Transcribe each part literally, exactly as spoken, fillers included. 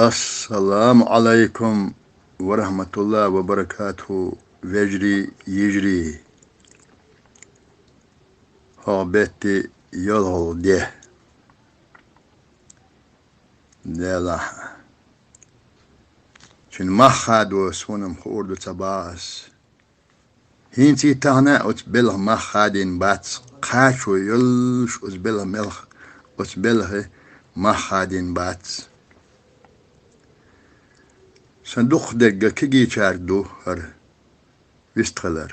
Ассаламу Ӏалайкум ва рахьматуллахӀи ва баракатухӀу, вежарий, йижарий. ХӀокху бетте йолхалгӀа де. Делахь, цуьнан мах хадо суна-м хуур ду ца боху ас. ХӀинций тахана оцу белхан мах хадийна бац, кхачо йолуш оцу белхан мелх, оцу белхан мах хадийна бац. Сан дукхахдерг кегийчаьрга ду хӀара вистхилар.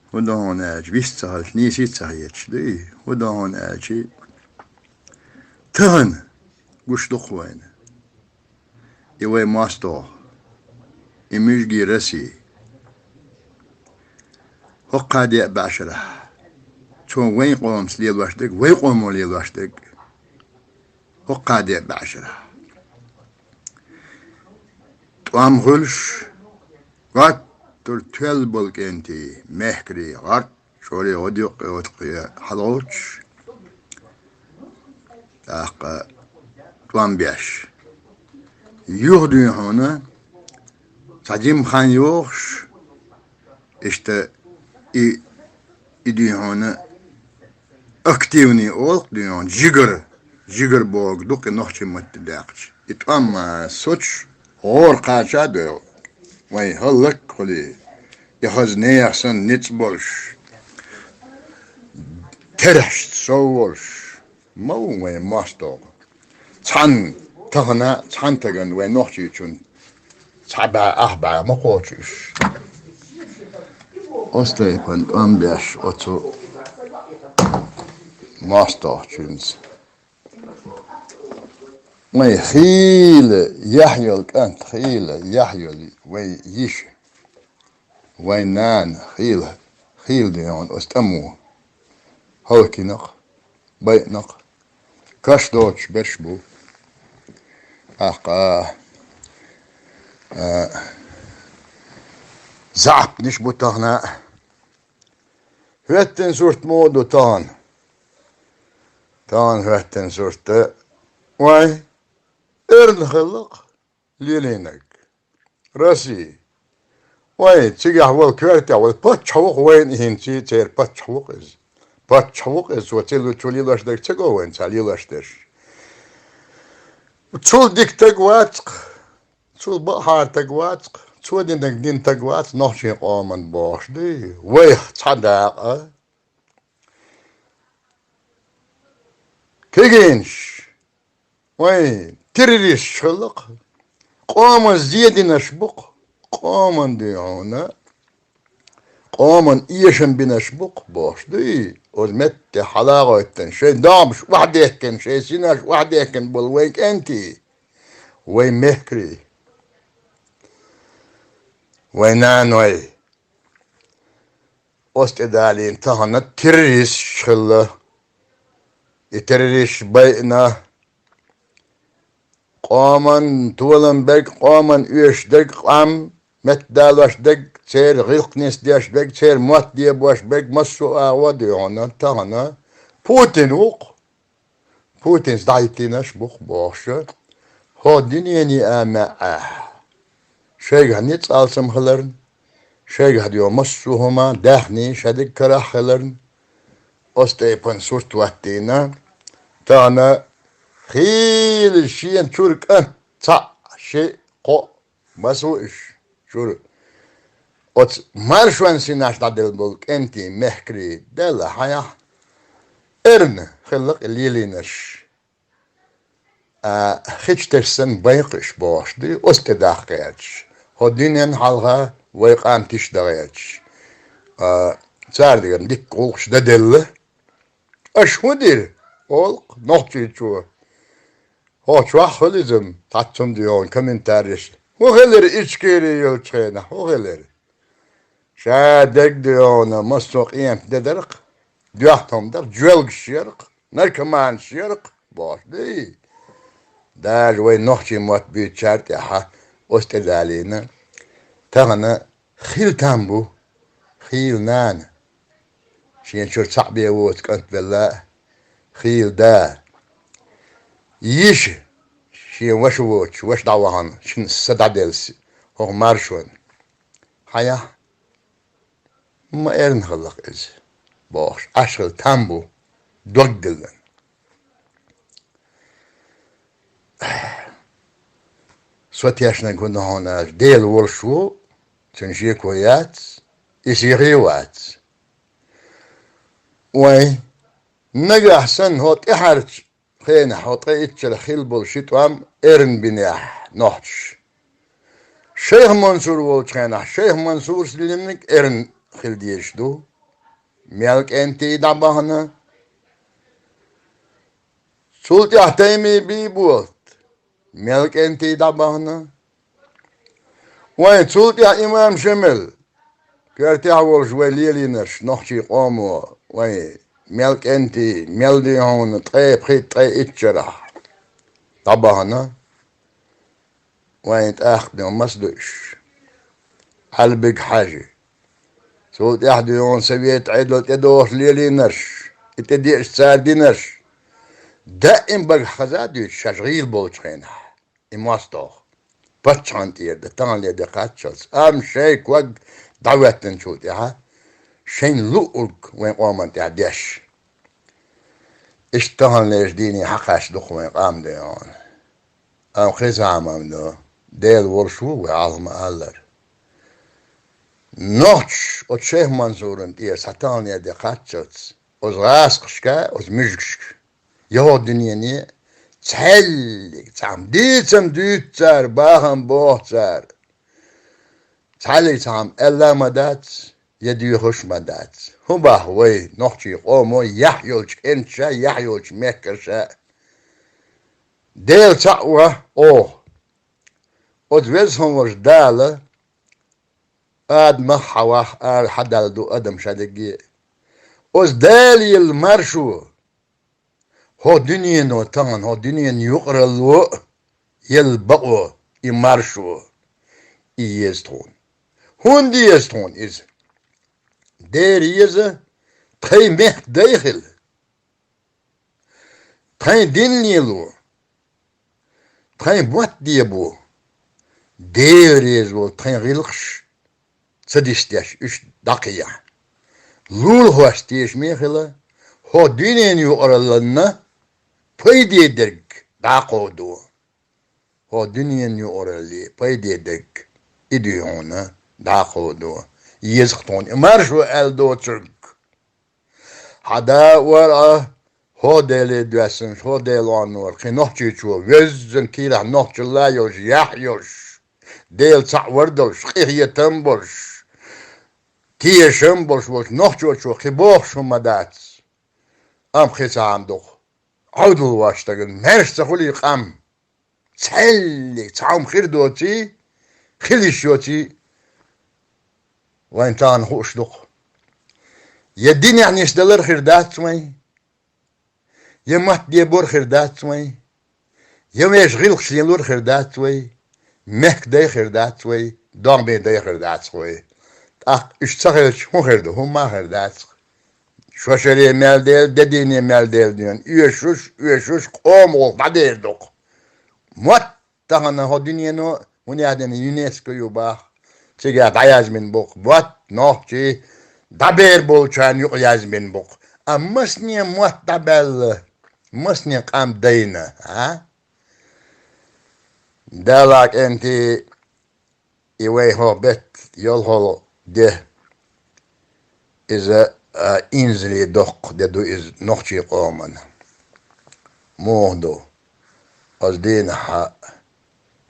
ХӀун ду хьуна аьлча, вист ца хилча, нийса ца хеташ дуй? ХӀун ду хьуна аьлча, тахана гуш ду-кх вайна и вай мостагӀа, и муьжгийн Россия. ХӀокху деа бӀешарахь, цо вайн къомаца лелош дерг, вай къомо лелош дерг, хӀокху деа бӀешарахь тӀом хуьлуш, гӀаттар тоьлла болу кӀентий, мехкарий, гӀарт чӀорий гӀодаюккъе оцукхе хьалагӀовттуш, тӀаккха тӀом беш. Юха дуьйна хьуна цхьа жима хан йохуш, иштта и, и дуьйна хьуна активный олу-кх дуьйна хьуна, жигара, жигара бохург ду-кх и нохчийн матте даьккхича. И тӀом а соцуш, гӀора кхача а дойла, вайн хӀаллакьхуьлий, и хаза нехан санна ницкъ болуш, терахьашца сов волуш ма ву вайн мостагӀа. Цхьана тахана, цхьана тагана вайн нохчийчунна цхьа бӀе, ах бӀе ма кхочу уьш. Оцу тайпана тӀом беш оцу мостагӀчуьнца. Вайн хийла яхь йолу кӀант, хийла яхь йолу вайн йиша, вайн нана хийла, хийла дуьйна оцу тӀамо хӀаллакйина-кх, байина-кх, каш доцуш берш бу. ТӀаккха, а, заьӀапнаш бу тахана. ХӀоьттина сурт муха ду тахана? Тахана хӀоьттина сурт, вай, эрна хилла-кх лелийнарг. Россия. Вай, цигахь волу коьртехь волу паччахь ву-кх вайна хӀинца, церан паччахь ву-кх иза. Паччахь ву-кх иза, цо ца лу-, цо лелош дерг ца го вайна цхьа лелош дерш. Цул дика таг вац-кх, цул бакъахьара таг вац-кх, цо динарг дина таг вац нохчийн къоман бохуш дуй, вайх цхьа дакъа. Кегийнаш, вай, террористаш хилла-кх, къоман зен динарш бу-кх, къоман дуьйна хьуна, къоман эшам бинарш бу-кх бохуш дуй, оцу меттехь хьалагӀойтина, шайн догӀмаш охьадехкина, шайн синош охьадехкина болу вайн кӀентий, вайн мехкарий, вайн наной. Оцу тӀе далийна тахана террористаш хилла. И террористаш байина, къоман толам берг, къоман оьшуш дерг, къам меттадалош дерг, церан гӀиллакх нисдеш дерг, церан мотт дебош берг, массо а агӀо а дуьйна хьуна тахана Путин ву-кх. Путинца дӀахӀиттийнарш бу-кх бохуш, хӀокху дуьненан а маьӀӀехь шайгахь ницкъ алсам хиларна, шайгахь доьху массо а хӀума даьхний шадерг карахь хиларна, оцу тайпана сурт хӀоттийна, тахана хийла шена чуьра кӀант цхьаъ, шиъ, кхоъ, маса ву уьш чуьра. Оцу маршонан синош дӀаделла болу кӀентий, мехкарий, Делла хьаьхьа, эрна хилла-кх и лелийнарш. А, хи чу тесна санна байкхуш бохуш ду, оцу тӀе даха гӀерташ. ХӀокху дуьненна хьалха вай къам тиша дан гӀерташ. А, цара деган дикка гӀуллакхаш дан делла. Аша хӀун дира? Олу-кх Нохчийчо. ХӀокху чохь хуьлу иза-м, цхьацца хӀума дуьйна комментарийш. ХӀун хилира Ичкери йолчу хенахь? ХӀун хилира? Ша дерг дуьйна массо а къемат де дара-кх, доьхна хӀума дара-кх, жоьлгаш яра-кх, наркоманаш яра-кх, бохуш дуй. Даже вай нохчийн мотт буьйцучара тӀехь оцу тӀе далийна. Тахана хийла там бу, хийла нана. Шен чуьра цхьаъ бен воцу кӀант белла а, хийла да. Йиша, шен ваша воцуш, ваша дӀавахана, шина са дӀаделла хӀокху маршонна. Хьаях, ма эрна хилла-кх иза, бохуш, Ӏаш хилла там бу, дог диллина. Со тешнарг хӀун ду хьуна аьлча, Дела волуш ву, цуьнан шеко яц, и сихе а вац. Вайн, нагахь санна хӀокху тӀаьхьарчу хенахь хӀокху ткъе итт шарахь хилла болу ши тӀом эрна бинехь нохчаша. Шайх Мансур волчу хенахь Шайх Мансурс линниг эрна хила дезаш ду. Мел кӀентий дӀабахана. Цул тӀаьхьа Тайми Бийболат, мел кӀентий дӀабахана. Вайн, цул тӀаьхьа имам Шемал, коьртехь волуш вай лелийнарш, нохчийн къомо, вайн, мел кӀентий, мел дуй хьуна, ткъе пхийтта, ткъе итт шарахь дӀабахана. Вайн, тӀаккха дерг маса ду уьш? Ӏалбиг-Хьаьжи. Цул тӀаьхьа дуй хьуна Совет Ӏедал тӀедогӀуш лелийнарш, и тӀедеъча цара динарш. Даим багахь хаза а дуьйцу шаьш гӀийла болчу хенахь и мостагӀ. Паччахьна тӀера дан, таханлера де кхаччалц. Амма шайн ког дӀахӀоьттинчул тӀаьхьа шайна луъург вайн къоманна тӀехь деш. Иштта таханлерчу дийне хьакхаьчна ду-кх вайн къам, дуй хьуна. Амма кхин цхьа хӀума ду, Дела волуш ву вай, Ӏалам ма-аллара. Нохчаша оцу Шайх Мансурна тӀера цхьа таханлера де кхаччалц, оцу гӀазкхашка, оцу муьжгашка, я хӀокху дуьнене цхьаьллиг цхьа хӀума дийца-м дуьйцу цара, бахам боху цара. Цхьаьллиг цхьа хӀума аьлла а ма дац, я доьхуш а ма дац. ХӀун боху вай, нохчийн къомо, яхь йолчу кӀенташа, яхь йолчу мехкаша? Дела цхьаъ ван оха. Оцу Веза хӀума волчу Дала Адамах а, Хьавах а ара хьадалла ду адам шадерриге а. Оцу Дала елла маршо, хӀокху дуьнено тахана, хӀокху дуьненан юкъаралло а елла бакъо, и маршо, и еза тхуна. ХӀунда еза тхуна иза? Дера еза тхайн мехкан дай хила, тхайн дин лело, тхайн мотт дебо, Дела реза волу тхайн гӀиллакхаш ца дисдеш, уьш дӀакхехьа. Лулахошна тешаме хила, хӀокху дуьненан юкъараллина пайде дерг дӀакховдо. ХӀокху дуьненан юкъаралле пайде дерг и дуьй хьуна дӀакховдо. Еза-кх тхуна и маршо аьлла доцург. Хьан да а вара Ӏа, хӀокху Деле доьссинарш, хӀокху Делан орнора кхин нохчочо веззина кийрахь нохчалла а йолуш, яхь а йолуш, Дела цхьаъ вар а долуш, къинхетам а болуш, тешам а болуш волчу нохчочо кхин бохуш хӀума ма дац. Амма кхин цхьа хӀума ду-кх. Ӏовдал вош стагана маьрша ца хуьлий къам, цхьаьллиг цхьа хӀума хир доций, хила йиш йоций, вайн тахана хууш ду-кх. Я динехь нисдалар хир дац вайн, я мотт дебор хир дац вайн, я вешан гӀиллакхаш лелор хир дац вай, мехкан дай хир дац вай, догӀмийн дай хир дац вай. ТӀаккха уьш ца хилча, хӀун хир ду? ХӀумма а хир дац-кх. Шо шаре мел дела, де дийне мел дела дуьйна, оьшуш, оьшуш, къоман гӀуллакх дӀадер ду-кх. Мотт тахана хӀокху дуьнено, хӀунда аьлча ЮНЕСКО ю боху, цигахь дӀаяздина бу-кх мотт, нохчий, дӀабер болчарна юкъа яздина бу-кх. Амма масане мотт дӀабаьлла, масане къам дайна, а? Дала кӀентий, и вай хӀокху беттан йолхалгӀа де, иза, а, инзаре доккха де ду иза нохчийн къомана. Муха ду? Оцу дийнахь,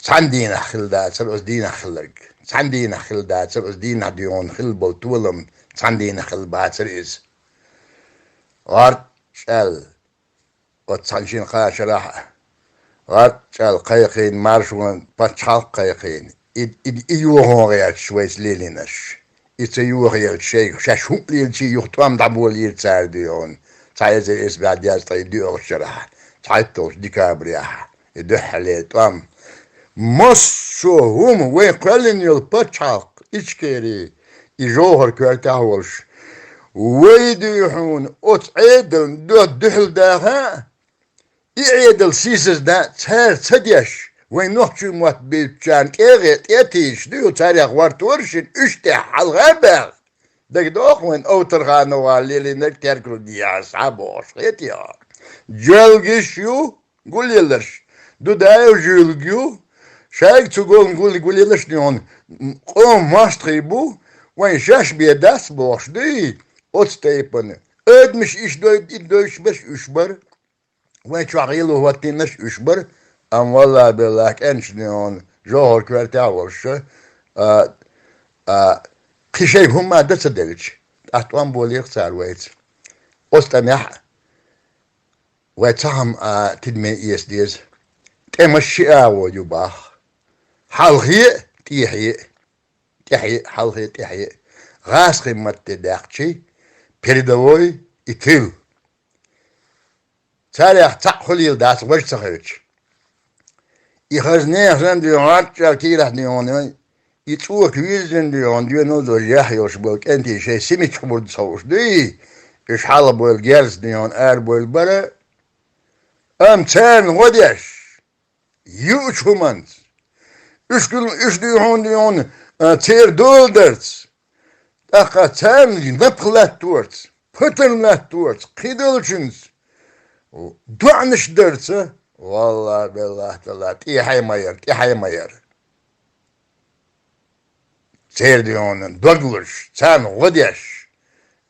цхьана дийнахь хилла дацара оцу дийнахь хилларг. Цхьана дийнахь хилла дацара оцу дийнахь дуьйхьун хилла болу толам, цхьана дийнахь хилла бацара иза. ГӀорта чӀел, оцу цхьана шина кхаа шарахь а, гӀорта чӀел кхайкхийна, маршонан пачхьалкх кхайкхийна. И, и, и йохо гӀерташ вайца лелийнарш. И ца йохаелча шайга, шаьш хӀуъа лелчий юха тӀом дӀаболийра цара дуьйхьун. Цхьа эзар исс бӀе дезткъе доьалгӀачу шарахь, цхьайтталгӀачу декабрехь, и дуьххьарлера тӀом. Массо а хӀума вайн кхоьллина йолу пачхьалкх, Ичкери, и жовхӀар коьртехь а волуш, вай дуьйхьун оцу Ӏедална дуьхьал даха а, И Ӏедал сийсаздаь цара ца деш, вайн нохчий мотт бийцачарна тӀегӀе тӀе а тийша, дуй хьо, царех гӀортор шин, уьш тӀехь хьалха а баьгӀа. Дагадоах вайн ОвтархановгӀа лелийнарг теркал дехьа схьа бохуш, хетий хьо? Жоьлгаш ю гулъеларш, Дудаев Жуьлга ю, шайга цу голан гулъе гулъеларш, дуй хьуна, къоман мостагӀий бу, вайн шаьш бен дац бохуш, дуй, оцу тайпана. Адамаш иштта дой-, и дойуш берш уьш бара. Вайн чохь гӀело хӀоттийнарш уьш бара, амма, валлахӀи-биллахӀи, кӀентий, дуй хьуна, жовхӀар коьртехь а волуш, а, а, кхин шайга хӀумма а дан ца делча, тӀаккха тӀом болийра цара вайца. Оцу тӀамехь а вай цхьа хӀума а тидаме эца деза. ТӀемаш ши агӀо ю боху. Хьалхе а, тӀехье а, тӀехье а, хьалхе а, тӀехье а. ГӀазкхийн матте даьккхича, передовой и тыл. Царех цхьаъ хуьлийла дац важа ца хилча. И хаза нехан санна, дуй хьуна, гӀорччал кийрахь, дуй хьуна, и цӀока вирзина, дуй хьуна, доьналла долу яхь йолуш болу кӀентий шайн симичкъа мурдаш ховш дуй, уьш хьалха бовла герз, дуй хьуна, ара бовла бара, амма царна гӀо деш, юучу хӀуманца, уьш, уьш, дуй хьуна, дуй хьуна, а, церан доладарца, тӀаккха царна напха латторца, патарна латторца, кхидолчуьнца доӀанаш дарца, валлахӀи-биллахӀи-таллахӀи, тӀехье ма яра, тӀехье ма яра. Церан, дуй хьуна, дог луш, царна гӀо деш,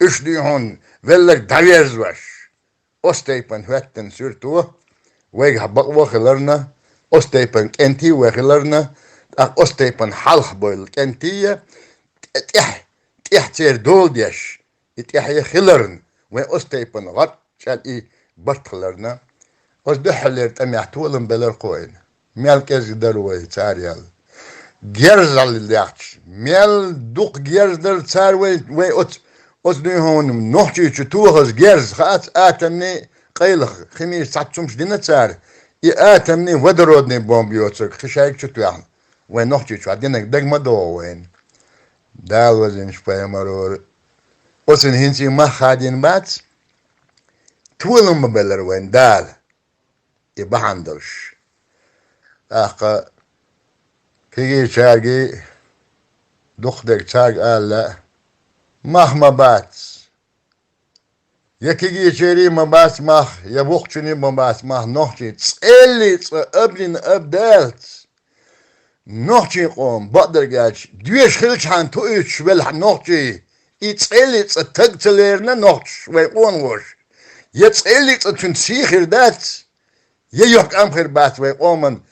уьш, дуй хьуна, велларг дӀаверзош, оцу тайпана хӀоьттина суьрто вайгахь бакъо хиларна, оцу тайпана кӀентий вай хиларна, тӀаккха оцу тайпана хьалха бовла кӀентий а, тӀе-, тӀехь, тӀехь церан дола деш, и тӀехье хиларна, вайн оцу тайпана гӀорччал и барт хиларна, оцу дуьххьарлера тӀамехь толам белара кхойна. Мел кӀезиг дара вай цара яьлла. Герз а лехча, мел дукха герз дара цара вай, вай оцу, оцу, дуй хьуна, Нохчийчу тохаза герз, хаац, атомный къайлаха, химичу цхьацца хӀумнаш дина цара, и атомный, водородный бомба йоцург кхин шайга чу тоьхна, вайн Нохчийчохь динарг дага ма догӀу вайна. Дала везачу пайхамарора оцунна хӀинца и мах хадийна бац, толам ма белара вайна Дала и бахьана долуш. ТӀаккха кегийчаьргий дукхахдерг цаьрга ала лаьа: мах ма бац, я кегийчерий ма бац мах, я бухучуьний ма бац мах, нохчий цӀеллий цкъа абнина аб далц. Нохчийн къоман, бакъдерг аьлча, доьшуш хилчхьана туьйцуш велахь нохчий, и цӀеллий цкъа таг ца лерина нохчаш, вай къонахоша, я цӀеллий цкъа цуьнан сий хир дац, я юьхькӀам хир бац вай къоман.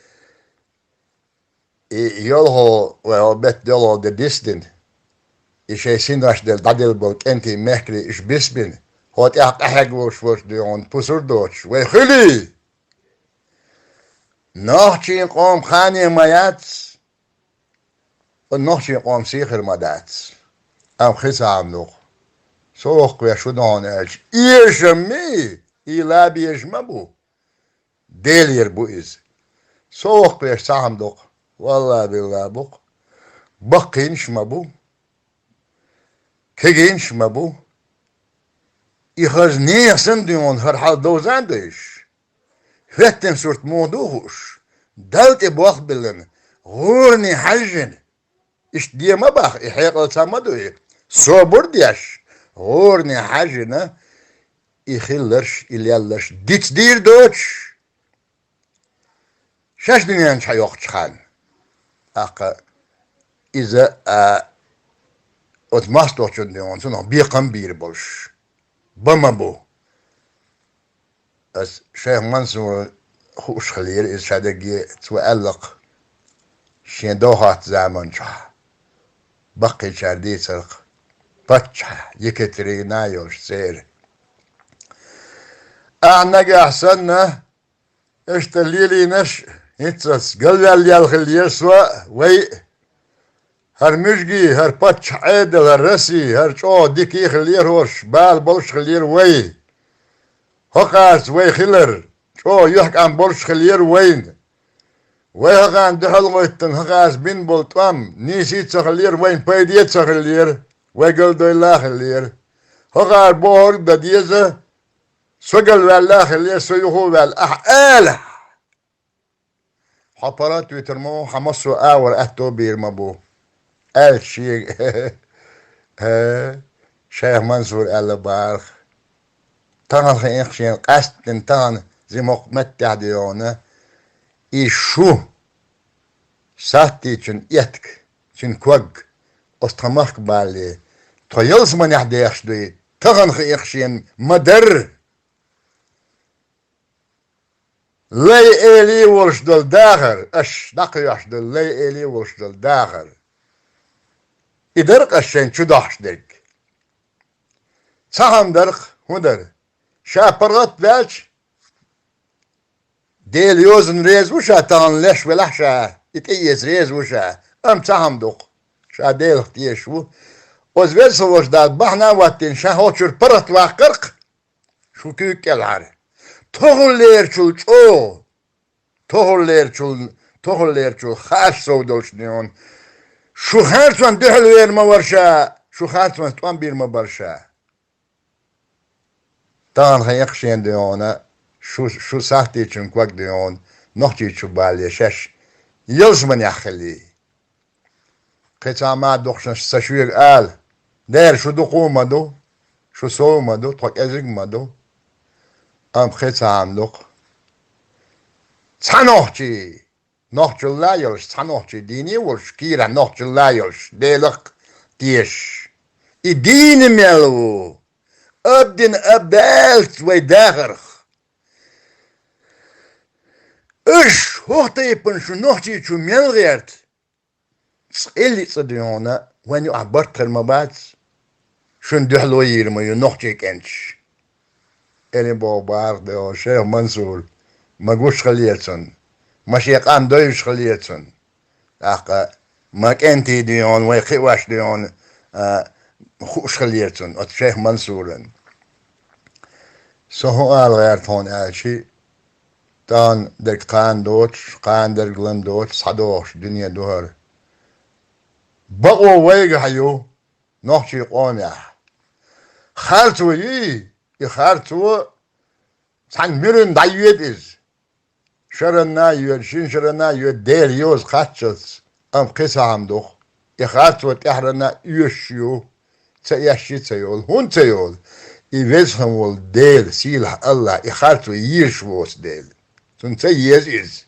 И йолхо, вай хьо бетта йолхо де дисдина, и шайн синош делла дӀаделла болу кӀентий мехкарий иша бисбина, хьо тӀехь къахьегна волуш волчу, дуй хьуна, пусар доцуш вай хуьлий? Нохчийн къоман кхане ма яц, оцу нохчийн къоман сий хир ма дац. Амма кхин цхьа хӀума ду-кх. Со воккхавеш ву хьуна аьлча, эшам ма ю, и лан безаш ма бу. Делера бу иза. Со воккхавеш цхьа хӀума ду-кх. Валлахьи-биллахьи бу-кх. Баккхийнаш а ма бу. Кегийнаш а ма бу. И хаза нехан санна, дуй хьуна, хӀара хьал довза а дойуш, хӀоьттина сурт муха ду хууш, Далла тӀе болх а биллина, гӀоране хьаьжжина, иштта де ма баха, и хьекъал ца ма ду и, собар а деш, гӀоране хьаьжжина, и хилларш, и лелларш дицдийр доцуш, шаьш дуьнен чу хьайоккхучу ханна. ТӀаккха иза, а, оцу мостагӀчунна, дуй хьуна, цунах бекхам а бийр болуш бан ма бу. Ас шайх Мансура хууш хиллера иза, ша дерриге цо аьлла-кх, шен довхатта заманчохь баккхийчара дийцар-кх, паччахь Екатерина йолуш церан. Ахьа нагахь санна, иштта лелийнарш, хӀинццалц галваьлла яьлла хиллера со а, вай а. ХӀара муьжгий, хӀара паччахь Ӏедал, хӀара Россия, хӀара чӀогӀа дика хиллера хӀорш, бала болуш хиллера вай. ХӀокхарца вай хилар, чӀогӀа юьхькӀам болуш хиллера вайна. Вай хӀокхарна дуьхьал гӀоьттина, хӀокхарца бина болу тӀом нийса а ца хиллера, вайна пайда а ца хиллера, вай галдойла а хиллера. ХӀокхара бохург а дан деза, Со галваьлла а хилла, со юха а ваьлла, ахь ала. Хьо паргӀат витар ма ву, хьан массо а агӀор аьтто бийр ма бу. Аьлча шега, шайх Мансура аьлла бахьан. Тахана хиъна шена къаьстина, тахана зимокх меттехь де йогӀу, и шу саттийчун этка, цуьнан ког, оцу тхан махка балале, тхо ялсаманехь дехаш дуй, тахана хиъна шена ма-дарра. Лай элий волуш долу дахар, аша дӀакхоьхьуш долу лай элий волуш долу дахар. И дара-кх аш шайна чу дохьуш дерг. Цхьа хӀума дара-кх, хӀун дара? Ша паргӀат ваьлча, Делан йозанна реза ву ша, тахана леш велахь ша, и тӀеэца реза ву ша, амма цхьа хӀума ду-кх, ша Делах тешаш ву. Оцу веза волчу Дала бахьана а хӀоттийна, ша хӀокху чуьра паргӀат ваккхар-кх, шу куьйга кӀелхьара. Тохаллерчул чӀогӀа, тохаллерчул, тохаллерчул хаш сов долуш дуьйна. Шу харцонна дуьхьал вер ма вара ша, шу харцонца тӀом бийр ма бара ша. Тахана хиъна шена дуьйна, шу, шу сахтийчун ког дуьйна, нохчий чу балале шаьш ялсаманехь хилий. Кхин цхьа хӀума дукхушнаш ца шуьга ала, дера шу дукха а ма ду, шу сов а ма ду, тхо кӀезиг а ма ду, амма кхин цхьа хӀума ду-кх. Цхьа нохчий, нохчалла а йолуш, цхьа нохчий дийне а волуш, кийрахь нохчалла а йолуш, Делах а тешаш. И дийна мел ву, абдина абдалц вай дахарх. Аш хӀокху тайпана шу нохчий чу мел гӀерта? Цкъа а, цкъа а дуьйна, вайна юкъахь барт хир ма бац, шуна дуьхьало йийр ма ю нохчий кӀенташ. Элин боху бахьарх дуьйна шайх Мансур, ма гуш хилла цунна, ма шен къам дойуш хилла цунна. ТӀаккха ма кӀентий дуьйна, вай кхиош дуьйна, а, хууш хилла цунна, оцу шайх Мансуран. Со хӀун ала гӀерта хьуна аьлча, тахана дерг кхана доцуш, кхана дерг лан доцуш, схьадогӀуш дуьне ду хӀара. Бакъо вайгахь ю, нохчий къомехь. Харцо юй, и харцо цхьана муьрина дӀайоьду иза. Шаранна а йоьду, шина шаранна а йоьду, Делан йоза кхаччалц, амма кхин цхьа хӀума ду-кх. И харцо тӀаьххьарна а оьшуш ю, ца эшши а ца йолу. ХӀунда ца йолу? И веза хилла волу Дела, сийлахь АллахӀ, и харцо езаш воцу Дела. Цунна ца еза иза.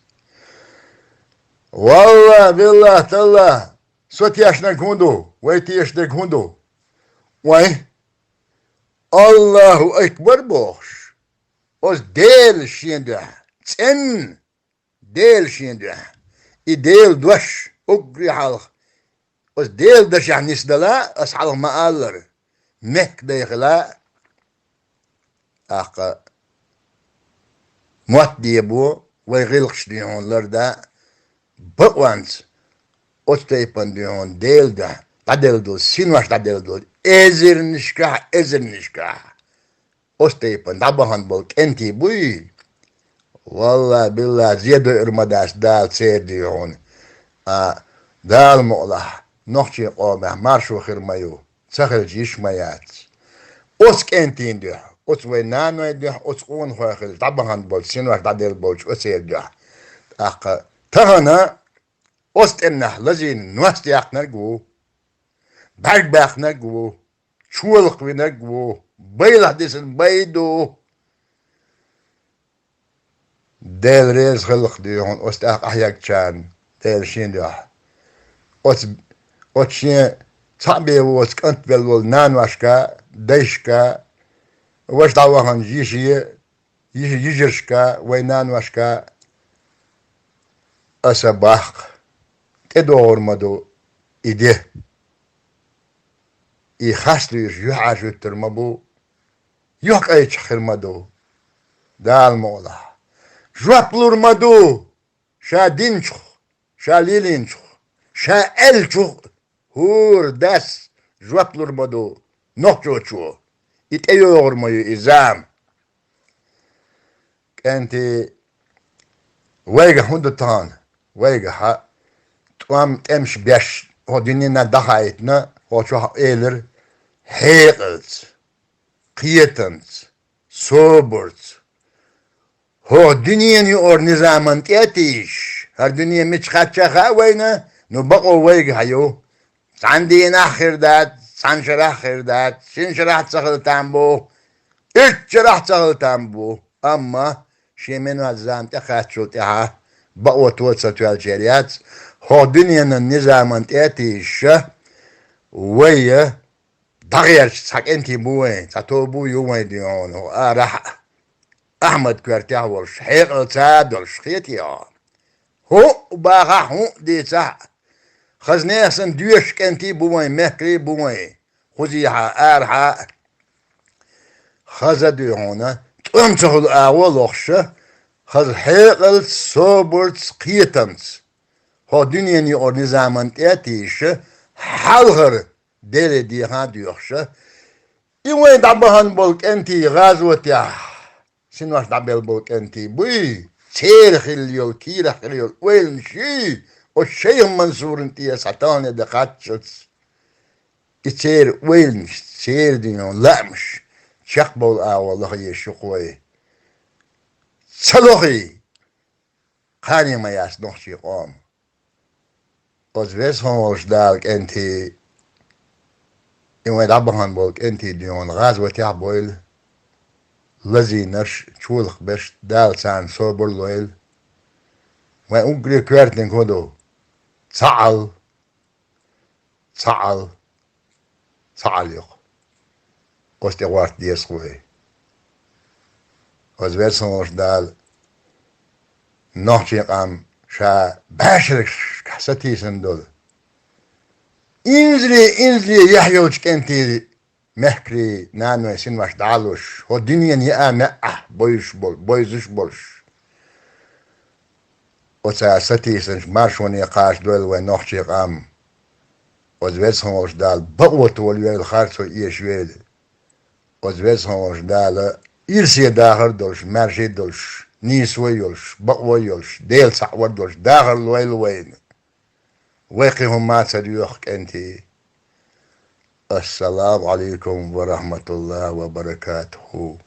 Валлахь, биллахь, таллахь, со тешнарг хӀун ду, вай тешнарг хӀун ду? Вай, Аллаху акбар бохуш, оцу Дела шен дуьхьа, цӀенна Дела шен дуьхьа. И Делан дош уггаре хьалха оцу Делан дашехь нисдала, ас хьалха ма-аллара, мехкан дай хила, тӀаккха мотт дебо, вай гӀиллакхаш дуьйна ларда, бакъонца оцу тайпана дуьйна Делан дуьхьа дӀаделла долу, синош дӀаделла долу, эзарнашкахь, эзарнашкахь. Оцу тайпана дӀабахана болу кӀентий буй? Валлахь, биллахь, зе дойур ма дац Дала церан дуьйна. А, Дала мукъалахь, нохчийн къомехь маршо хир ма ю, ца хилча йиш ма яц. Оцу кӀентийн дуьхьа, оцу вайн наной дуьхьа, оцу къонахой хилча дӀабахана болчу, синош дӀаделла болчу оцеран дуьхьа. ТӀаккха тахана оцу тӀемнехь лазийна ност яьккхинарг ву, бӀаьрг баьккхинарг ву, чолакх винарг ву, байлахь дисина бай ду. Дела реза хилла-кх дуьйна оцу тӀаккха ахьегчарна, Дела шен дуьхьа. Оцу, оцу шен цхьаъ бен воцу кӀант велла волу наношка, дайшка, ваша дӀавахана йише, йижаршка, вайн наношка аса баккха, тӀедогӀур ма ду и де. И хас дуьйш юьхьӀаьржа хӀуьттур ма бу, юьхькӀайчахь хир ма ду, Дала мукъалахь. Жоп лур ма ду ша динчух, ша лелийначух, ша аьллачух а, хӀора дас жоп лур ма ду нохчочо. И тӀейогӀур ма ю и зама. КӀентий, вайгахь хӀун ду тахана? Вайгахьа тӀом тӀемаш беш, хӀо дуьненна дӀахаийтина, хӀо чохь элира хьекъалца, кхетамца, собарца. ХӀокху дуьненан юкъара низаман тӀе а тийшаш, хӀара дуьне мича кхаьчна хаьа вайна, ну, бакъо вайгахь ю. Цхьана дийнахь хир дац, цхьана шарахь хир дац, шина шарахь ца хила там бу, итт шарахь ца хила там бу. Амма шен минот зама тӀекхаьччул тӀаьхьа бакъо то ца тоьллачеран яц, хӀокху дуьненан низаман тӀе а тийшаш, вай дӀагӀерташ цхьа кӀентий бу вайн, цхьа тоба ю вайн дуьйна хьуна, хӀокху арахь а, Ахьмад-коьртехь а волуш, хьекъалца а долуш, хетий хьуна? ХӀуъа бахахь, хӀуъа дийцахь а, хаза нехан санна доьшуш кӀентий бу вайн, мехкарий бу вайн, кхузахь а, арахь а. Хаза а дуй хьуна, тӀом ца хуьлу агӀо а лохуш, хаза хьекъалца, собарца, кхетамца, хӀокху дуьненан юкъара низаман тӀе а тийшаш, хьалхара Деле дехьа а доьхуш, и вайн дӀабахана болу кӀентий гӀазотехь, синош дӀабелла болу кӀентий буй, церан хилла йолу, кийрахь хилла йолу ойланаш, оцу шайх Мансурна тӀера схьа тахана де кхаччалц. И церан ойланаш, церан дуьйна лаамаш чекхбовла агӀо лаха езаш ю-кх вай. Ца лохий, кхане ма яц нохчийн къоман. Оцу веза хьуна волуш Дала кӀентий, и вайн дӀабахана болу кӀентий дуьйна гӀазотехь а бойла, лазийнарш, чолакх берш, Дала царна собар а лойла. Вайн уггаре коьртаниг хӀун ду? Цхьаъал, цхьаъал, цхьаъал ю-кх. Оцу тӀе гӀорта деза-кх вай. Оцу веза хьуна волуш Дала нохчийн къам ша бӀешерашкахь сатийсина долу, инзаре, инзаре яхь йолчу кӀентийн мехкарий, наной, синош дӀа а луш, хӀокху дуьненан яа маьӀӀехь бойзуш болу, бойзуш болуш. Оцара сатийсинчу маршоне кхачадойла вайн нохчийн къам. Оцу веза хьуна волуш Дала бакъо толайойла, харцо эшайойла. Оцу веза хьуна волуш Дала ирсе дахар а долуш, маьрша а долуш, нийсо а йолуш, бакъо а йолуш, Дела цхьаъ вар а долуш дахар лойла вайна. Вай кхин хӀумма а ца доьху, кӀентий. Ассаламу Ӏалайкум ва рахьматуллахӀи ва баракатухӀу.